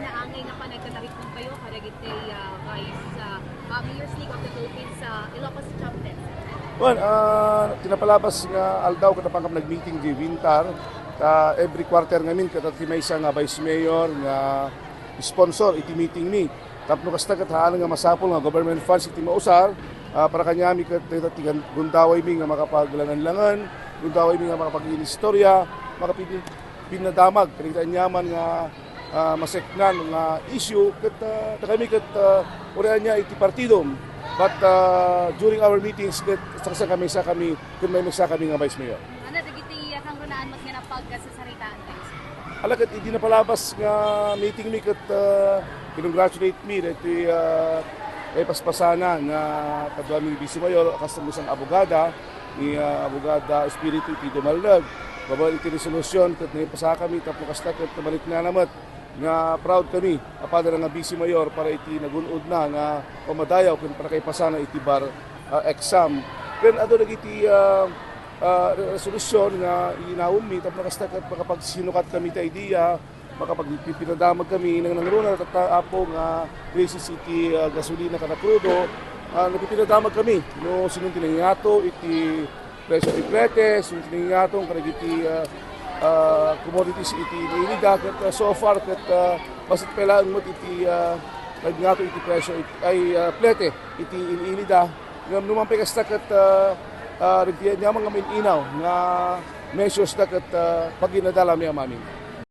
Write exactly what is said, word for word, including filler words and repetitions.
Angay nga panagkataripnong kayo kadagiti, ah, Vice, ah, ah, Mayor's League of the Philippines sa Ilocos Chapter. Well, ah, ti napalabas nga aldaw ket napan kami nag-meeting di Winter, ta every quarter ngamin ket ti maysa nga vice mayor nga sponsor iti meeting mi. Tapno kasta ket haan nga masapul nga government funds iti mausar, ah, para kaniami ket dayta ti gan-, gundawaymi nga makapaglangan-langan, gundawaymi nga makapag-inistorya, makapipin-, pinadamag kadagiti aniaman nga ah, maseknan nga issue ket, ah, dagami ket, ah, uray ania iti partidom. But, ah, during our meetings ket saksa kami sa kami ket may sa kami nga vice mayor. Ano dagiti, ah, kangrunaan met nga napagkasasaritaan kayo? Ala ket idi napalabas nga meeting mi ket, ah, kinongratulate mi daytoy, ah, ay paspasana nga kaduami ni Vice Mayor, kas isang abogada, ni, ah, Abogada Espiritu iti Dumalneg. Babaen iti resolusyon ket naipasa kami tapno kasta ket maliknana met nga proud kami a padana nga Vice Mayor para iti nagun-odna nga pamadayaw ken para kaipasana iti bar, ah, exam. Ken adu dagiti, ah, ah, re-, resolusyon nga inawemmi tapno kasta ket makapagsinukat kami ta idea, makapagpipinadamag kami nang nangruna tatta, Apo, nga krisis iti, ah, gasolina ken a krudo. Ah, nagpipinadamag kami no sino ti nangiato iti presyo ti plete, sino ti nangiato kadagiti, ah, ah, commodities iti iniinida ket, ah, so far ket, ah, bassit pay laeng met iti, ah, nagngato iti presyo it-, ay, ah, plete iti iniinida. Ngem no man pay kasta ket, ah, ah, nagtianyaman nga main-inaw nga measures da ket, ah, paginadala mi amin.